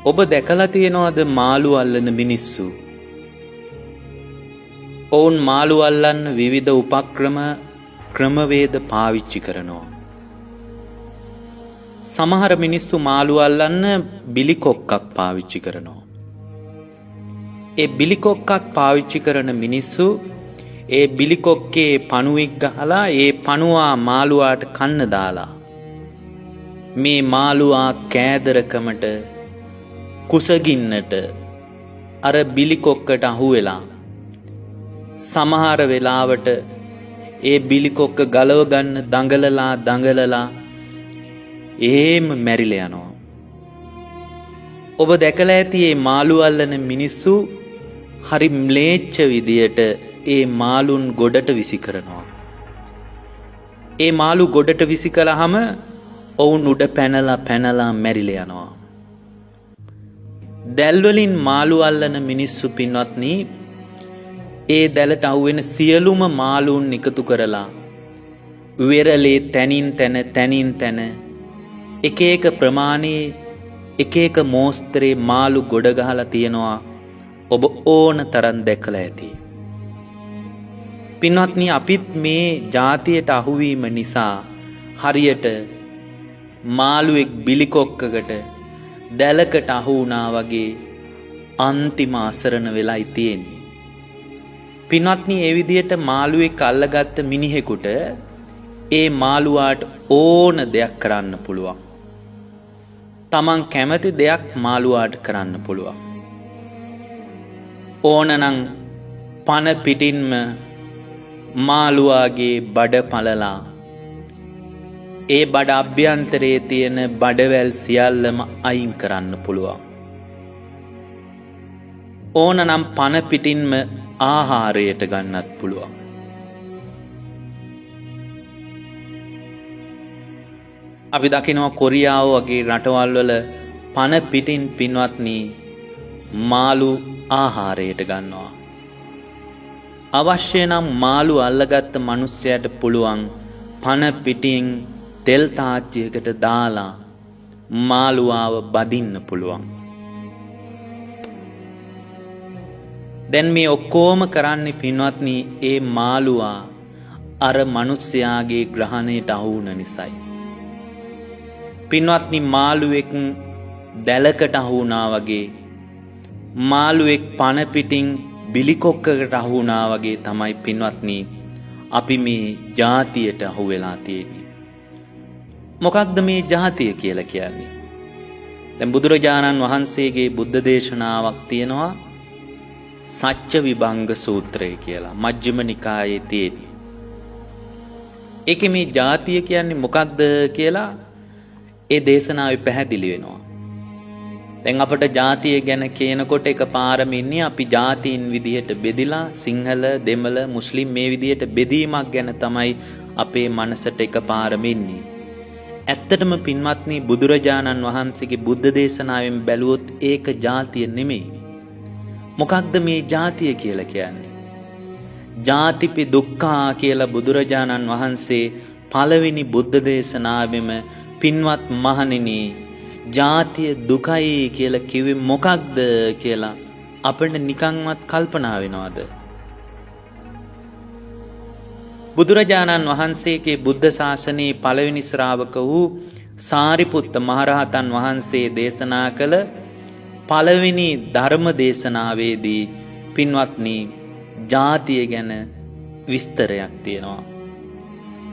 ඔබ දැකලා තියෙනවද මාළු අල්ලන මිනිස්සු? ඔවුන් මාළු අල්ලන්න විවිධ උපක්‍රම ක්‍රමවේද පාවිච්චි කරනවා. සමහර මිනිස්සු මාළු අල්ලන්න බිලිකොක්කක් පාවිච්චි කරනවා. ඒ බිලිකොක්කක් පාවිච්චි කරන මිනිස්සු ඒ බිලිකොක්කේ පණුවෙක් ගහලා ඒ පණුවා මාළුවාට කන්න දාලා මේ මාළුවා කෑදරකමට කුසගින්නට අර බිලිකොක්කට අහු වෙලා සමහර වෙලාවට ඒ බිලිකොක්ක ගලව ගන්න දඟලලා දඟලලා එහෙම මැරිලා යනවා. ඔබ දැකලා ඇති මේ මාළු අල්ලන මිනිස්සු හරි ම්ලේච්ඡ විදියට ඒ මාළුන් ගොඩට විසි කරනවා. ඒ මාළු ගොඩට විසි කළාම ඔවුන් උඩ පැනලා පැනලා මැරිලා යනවා. දැල් වලින් මාළු අල්ලන මිනිස්සු පින්වත්නි, ඒ දැලට අහුවෙන සියලුම මාළුන් එකතු කරලා වෙරළේ තැනින් තැන තැනින් තැන එක එක ප්‍රමාණයේ එක එක මෝස්තරේ මාළු ගොඩ ගහලා තියෙනවා. ඔබ ඕන තරම් දැකලා ඇති. පින්වත්නි, අපිත් මේ ජාතියට අහුවීම නිසා හරියට මාළුවෙක් බිලිකොක්කකට දැලකට අහු වුණා වගේ අන්තිම අසරණ වෙලායි තියෙන්නේ. පින්වත්නි, ඒ විදියට මාළුවෙක් අල්ලගත්ත මිනිහෙකුට ඒ මාළුවාට ඕන දෙයක් කරන්න පුළුවන්. තමන් කැමති දෙයක් මාළුවාට කරන්න පුළුවන්. ඕනනම් පන පිටින්ම මාළුවාගේ බඩ පළලා ඒ බඩ අභ්‍යන්තරයේ තියෙන බඩවැල් සියල්ලම අයින් කරන්න පුළුවන්. ඕනනම් පන පිටින්ම ආහාරයට ගන්නත් පුළුවන්. අපි දකිනවා කොරියාව වගේ රටවල් වල පන පිටින් පින්වත්නි මාළු ආහාරයට ගන්නවා. අවශ්‍ය නම් මාළු අල්ලගත්ත මිනිස්සයාට පුළුවන් පන පිටින් තෙල් තාච්චියකට දාලා මාළුවාව බදින්න පුළුවන්. දැන් මේ ඔක්කොම කරන්නේ පින්වත්නි ඒ මාළුවා අර මිනිස්යාගේ ග්‍රහණයට අහු වුණ නිසායි. පින්වත්නි, මාළුවෙක් දැලකට අහු වුණා වගේ, මාළුවෙක් පන පිටින් බිලිකොක්කකට අහු වුණා වගේ තමයි පින්වත්නි අපි මේ ජාතියට අහු වෙලා තියෙන්නේ. මොකක්ද මේ ජාතිය කියලා කියන්නේ? දැන් බුදුරජාණන් වහන්සේගේ බුද්ධ දේශනාවක් තියෙනවා සච්ච විභංග සූත්‍රය කියලා, මජ්ක්‍ධිම නිකායේ තියෙන. ඒකේ මේ ජාතිය කියන්නේ මොකක්ද කියලා ඒ දේශනාවේ පැහැදිලි වෙනවා. දැන් අපට ජාතිය ගැන කියනකොට එකපාරම ඉන්නේ අපි ජාතීන් විදිහට බෙදිලා සිංහල, දෙමළ, මුස්ලිම් මේ විදිහට බෙදීමක් ගැන තමයි අපේ මනසට එකපාරම ඉන්නේ. ඇත්තටම පින්වත්නි, බුදුරජාණන් වහන්සේගේ බුද්ධ දේශනාවෙන් බැලුවොත් ඒක ජාතිය නෙමෙයි. මොකක්ද මේ ජාතිය කියලා කියන්නේ? ජාතිපි දුක්ඛා කියලා බුදුරජාණන් වහන්සේ පළවෙනි බුද්ධ දේශනාවෙම පින්වත් මහණෙනි ජාතිය දුකයි කියලා කිව්වේ මොකක්ද කියලා අපිට නිකන්වත් කල්පනා වෙනවද? බුදුරජාණන් වහන්සේගේ බුද්ධ ශාසනයේ පළවෙනි ශ්‍රාවක වූ සාරිපුත්ත මහරහතන් වහන්සේ දේශනා කළ පළවෙනි ධර්ම දේශනාවේදී පින්වත්නි ජාතිය ගැන විස්තරයක් තියෙනවා.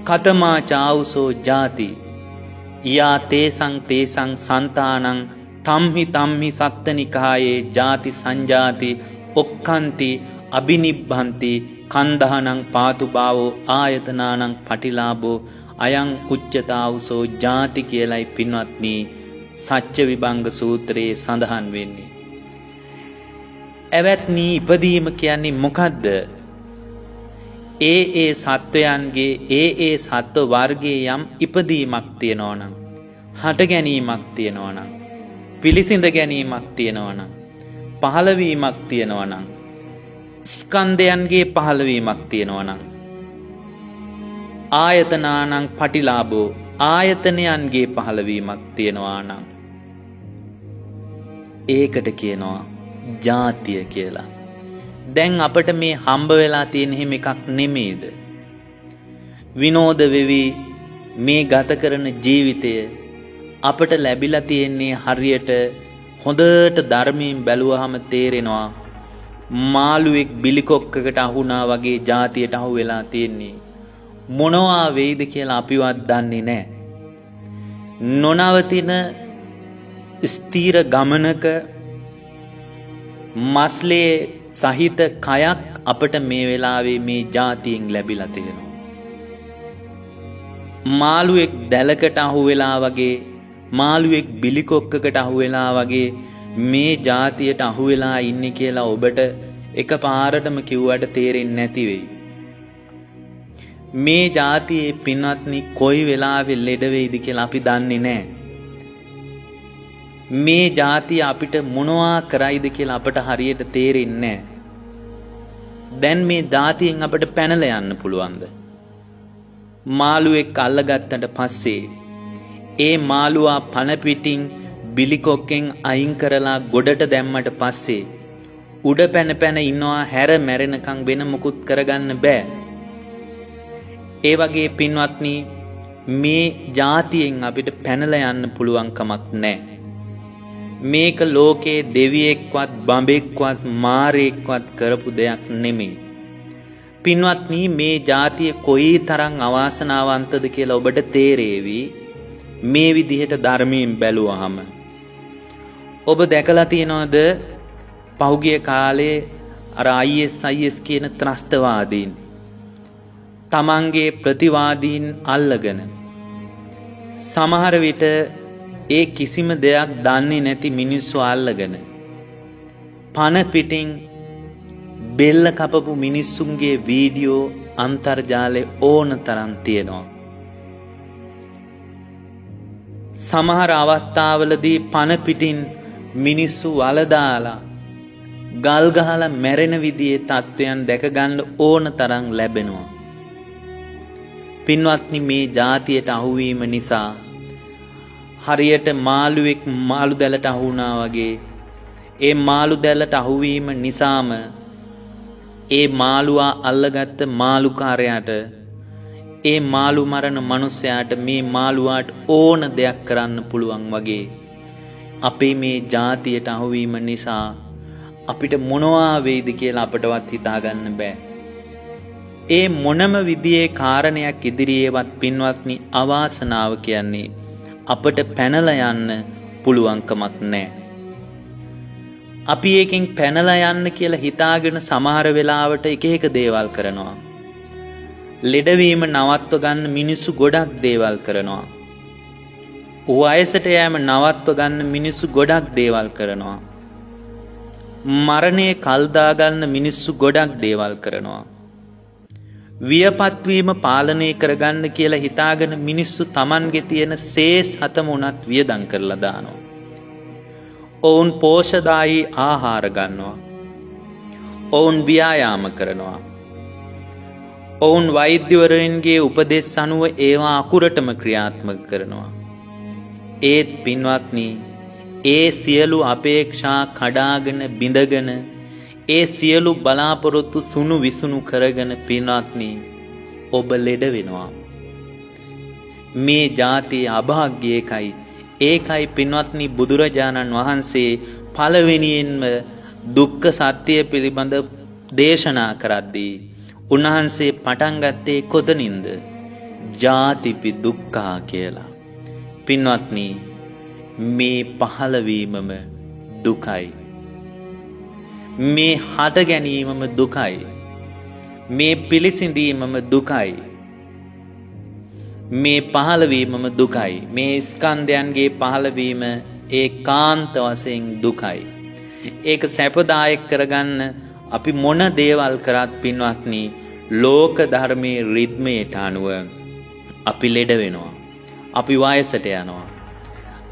කතමා චාවුසෝ ජාති යා තේසං තේසං සන්තානං තම්හි තම්හි සත්තනිකායේ ජාති සංජාති ඔක්ඛන්ති අබිනිබ්බන්ති කන්දහනං පාතුභාවෝ ආයතනානං පටිලාභෝ අයං උච්චතාවුසෝ ජාති කියලයි පින්වත්නි සච්ච විභංග සූත්‍රයේ සඳහන් වෙන්නේ. ඇවැත්නි, ඉපදීම කියන්නේ මොකද්ද? ඒ ඒ සත්වයන්ගේ ඒ ඒ සත්ව වර්ගයේ යම් ඉපදීමක් තියෙනවා නම්, හට ගැනීමක් තියෙනවා නම්, පිළිසිඳ ගැනීමක් තියෙනවා නම්, පහළවීමක් තියෙනවා නම්, ස්කන්ධයන්ගේ පහළවීමක් තියෙනවා නම්, ආයතනානං පටිලාභෝ ආයතනයන්ගේ පහළවීමක් තියෙනවා නම්, ඒකට කියනවා ජාතිය කියලා. දැන් අපට මේ හම්බ වෙලා තියෙන එහෙම එකක් නෙමෙයිද? විනෝද වෙවි මේ ගත කරන ජීවිතය අපට ලැබිලා තියෙන්නේ හරියට හොඳට ධර්මයෙන් බැලුවහම තේරෙනවා මාළුවෙක් බිලිකොක්කකට අහුණා වගේ ජාතියට අහු වෙලා තියෙන්නේ. මොනවා වෙයිද කියලා අපිවත් දන්නේ නැහැ. නොනවතින ස්ථීර ගමනක මස්ලේ සහිත කයක් අපට මේ වෙලාවේ මේ ජාතියෙන් ලැබිලා තියෙනවා. මාළුවෙක් දැලකට අහු වෙලා වගේ, මාළුවෙක් බිලිකොක්කකට අහු වෙලා වගේ මේ ජාතියට අහු වෙලා ඉන්නේ කියලා ඔබට එකපාරටම කිව්වට තේරෙන්නේ නැති වෙයි. මේ ජාතියේ පින්වත්නි කොයි වෙලාවෙ ලෙඩ වෙයිද කියලා අපි දන්නේ නැහැ. මේ ජාතිය අපිට මොනවා කරයිද කියලා අපට හරියට තේරෙන්නේ නැහැ. දැන් මේ ජාතියෙන් අපට පැනලා යන්න පුළුවන්ද? මාළුවෙක් අල්ලගත්තට පස්සේ ඒ මාළුවා පන පිටින් බිලිකොක්කෙන් අයින් කරලා ගොඩට දැම්මට පස්සේ උඩ පැන පැන ඉන්නවා හැර මැරෙනකන් වෙන මොකුත් කරගන්න බෑ. ඒ වගේ පින්වත්නි මේ ජාතියෙන් අපිට පැනලා යන්න පුළුවන් කමක් නැහැ. මේක ලෝකේ දෙවියෙක්වත් බඹෙක්වත් මාරයෙක්වත් කරපු දෙයක් නෙමෙයි. පින්වත්නි මේ ජාතිය කොයි තරම් අවාසනාවන්තද කියලා ඔබට තේරේවි මේ විදිහට ධර්මයෙන් බැලුවහම. ඔබ දැකලා තියෙනවද පහුගිය කාලේ අර ISIS කියන ත්‍රස්තවාදීන් තමන්ගේ ප්‍රතිවාදීන් අල්ලගෙන සමහර විට ඒ කිසිම දෙයක් දන්නේ නැති මිනිස්සු අල්ලගෙන පන පිටින් බෙල්ල කපපු මිනිස්සුන්ගේ වීඩියෝ අන්තර්ජාලේ ඕන තරම් තියෙනවා. සමහර අවස්ථාවලදී පන පිටින් මිනිස්සු වලදාලා ගල් ගහලා මැරෙන විදිහේ තත්ත්වයන් දැක ගන්න ඕන තරම් ලැබෙනවා. පින්වත්නි මේ ජාතියට අහුවීම නිසා හරියට මාළුවෙක් මාළු දැලට අහු වුණා වගේ ඒ මාළු දැලට අහුවීම නිසාම ඒ මාළුවා අල්ලගත්ත මාළුකාරයාට ඒ මාළු මරණ මනුස්සයාට මේ මාළුවාට ඕන දෙයක් කරන්න පුළුවන් වගේ අපේ මේ ජාතියට අහුවීම නිසා අපිට මොනවා වෙයිද කියලා අපටවත් හිතාගන්න බෑ. ඒ මොනම විදිහේ කාරණයක් ඉදිරියේවත් පින්වත්නි අවාසනාව කියන්නේ අපට පැනලා යන්න පුළුවන්කමක් නෑ. අපි ඒකෙන් පැනලා යන්න කියලා හිතාගෙන සමහර වෙලාවට එක එක දේවල් කරනවා. ලෙඩවීම නවත්ව ගන්න මිනිස්සු ගොඩක් දේවල් කරනවා. වයසට යෑම නවත්ව ගන්න මිනිස්සු ගොඩක් දේවල් කරනවා. මරණය කල් දාගන්න මිනිස්සු ගොඩක් දේවල් කරනවා. වියපත් වීම පාලනය කරගන්න කියලා හිතාගෙන මිනිස්සු තමන්ගේ තියෙන සේස් හතම උනත් වියදම් කරලා දානවා. ඔවුන් පෝෂදායී ආහාර ගන්නවා. ඔවුන් ව්‍යායාම කරනවා. ඔවුන් වෛද්‍යවරුන්ගේ උපදෙස් අනුව ඒවා අකුරටම ක්‍රියාත්මක කරනවා. ඒත් පින්වත්නි ඒ සියලු අපේක්ෂා කඩාගෙන බිඳගෙන ඒ සියලු බලාපොරොත්තු සුණු විසුණු කරගෙන පින්වත්නි ඔබ ලෙඩ වෙනවා. මේ ජාතියේ අභාග්‍ය ඒකයි. ඒකයි පින්වත්නි බුදුරජාණන් වහන්සේ පළවෙනියෙන්ම දුක්ඛ සත්‍ය පිළිබඳ දේශනා කරද්දී උන්වහන්සේ පටන් ගත්තේ කොතනින්ද? ජාතිපි දුක්ඛා කියලා. පින්වත්නි මේ පහළවීමම දුකයි. මේ හට ගැනීමම දුකයි. මේ පිළිසිඳීමම දුකයි. මේ පහළවීමම දුකයි. මේ ස්කන්ධයන්ගේ පහළවීම ඒකාන්ත වශයෙන් දුකයි. ඒක සැපදායක කරගන්න අපි මොන දේවල් කරත් පින්වත්නි ලෝක ධර්මයේ රිද්මයට අනුව අපි ලෙඩ වෙනවා. අපි වයසට යනවා.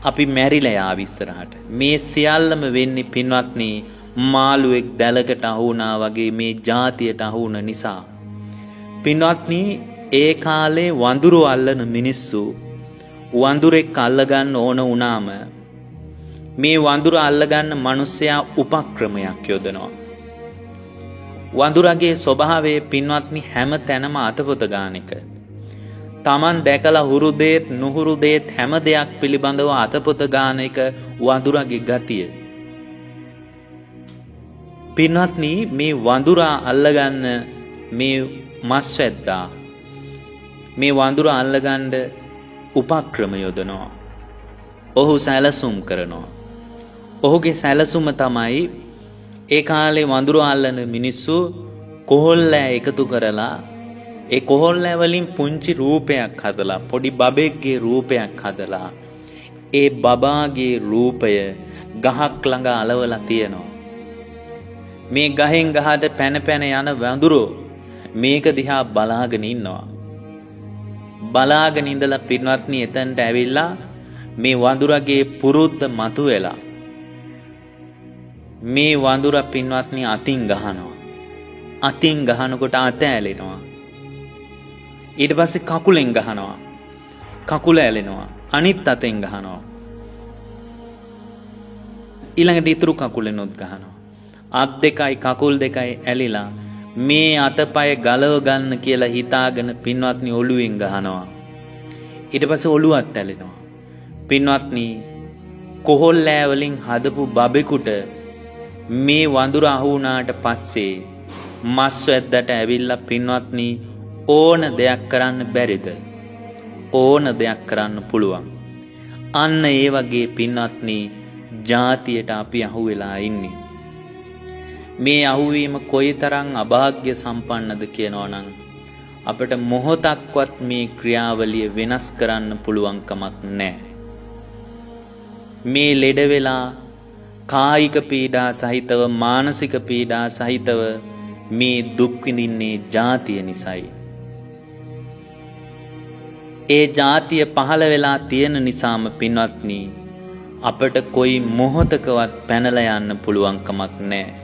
අපි මැරිලා යාවි ඉස්සරහට. මේ සියල්ලම වෙන්නේ පින්වත්නි මාළුවෙක් දැලකට අහු වුණා වගේ මේ ජාතියට අහු වුණ නිසා. පින්වත්නි ඒ කාලේ වඳුරු අල්ලන මිනිස්සු වඳුරෙක් අල්ලගන්න ඕන වුණාම මේ වඳුර අල්ලගන්න මිනිස්සයා උපක්‍රමයක් යොදනවා. වඳුරගේ ස්වභාවය පින්වත්නි හැම තැනම අතපොත ගාන එක. තමන් දැකලා හුරු දේත් නුහුරු දේත් හැම දෙයක් පිළිබඳව අතපොත ගාන එක වඳුරගේ ගතිය. පින්වත්නි, මේ වඳුරා අල්ලගන්න මේ මස්වැද්දා මේ වඳුර අල්ලගන්න උපක්‍රම යොදනවා. ඔහු සැලසුම් කරනවා. ඔහුගේ සැලසුම තමයි ඒ කාලේ වඳුර අල්ලන මිනිස්සු කොහොල්ලෑ එකතු කරලා ඒ කොහොල්ලෑ වලින් පුංචි රූපයක් හදලා, පොඩි බබෙක්ගේ රූපයක් හදලා, ඒ බබාගේ රූපය ගහක් ළඟ අලවලා තියෙනවා. මේ ගහෙන් ගහට පැන පැන යන වඳුරෝ මේක දිහා බලාගෙන ඉන්නවා. බලාගෙන ඉඳලා පින්වත්නි, එතනට ඇවිල්ලා මේ වඳුරගේ පුරුද්ද මතුවෙලා මේ වඳුර පින්වත්නි අතින් ගහනවා. අතින් ගහනකොට අත ඇලෙනවා. ඊට පස්සේ කකුලෙන් ගහනවා. කකුල ඇලෙනවා. අනිත් අතෙන් ගහනවා. ඊළඟට ඉතුරු කකුලෙනුත් ගහනවා. අත් දෙකයි කකුල් දෙකයි ඇලිලා මේ අතපය ගලව ගන්න කියලා හිතාගෙන පින්වත්නි ඔළුවෙන් ගහනවා. ඊට පස්සේ ඔළුවත් ඇලෙනවා. පින්වත්නි, කොහොල්ලෑ වලින් හදපු බබෙකුට මේ වඳුර අහු වුණාට පස්සේ මස් වැද්දට ඇවිල්ලා පින්වත්නි ඕන දෙයක් කරන්න බැරිද? ඕන දෙයක් කරන්න පුළුවන්. අන්න ඒ වගේ පින්වත්නි ජාතියට අපි අහු වෙලා ඉන්නේ. මේ අහුවීම කොයිතරම් අභාග්‍ය සම්පන්නද කියනවා නම් අපිට මොහොතක්වත් මේ ක්‍රියාවලිය වෙනස් කරන්න පුළුවන් කමක් නැහැ. මේ ලෙඩ වෙලා කායික පීඩා සහිතව මානසික පීඩා සහිතව මේ දුක් විඳින්නේ ජාතිය නිසයි. ඒ ජාතිය පහළ වෙලා තියෙන නිසාම පින්වත්නි අපට කොයි මොහොතකවත් පැනලා යන්න පුළුවන් කමක් නැහැ.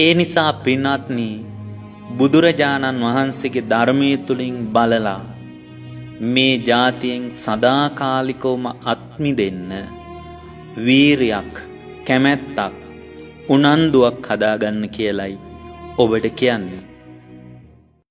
ඒ නිසා පින්වත්නි, බුදුරජාණන් වහන්සේගේ ධර්මයේ තුලින් බලලා මේ ජාතියෙන් සදාකාලිකවම අත්මිදෙන්න වීරියක්, කැමැත්තක්, උනන්දුවක් හදාගන්න කියලයි ඔබට කියන්නේ.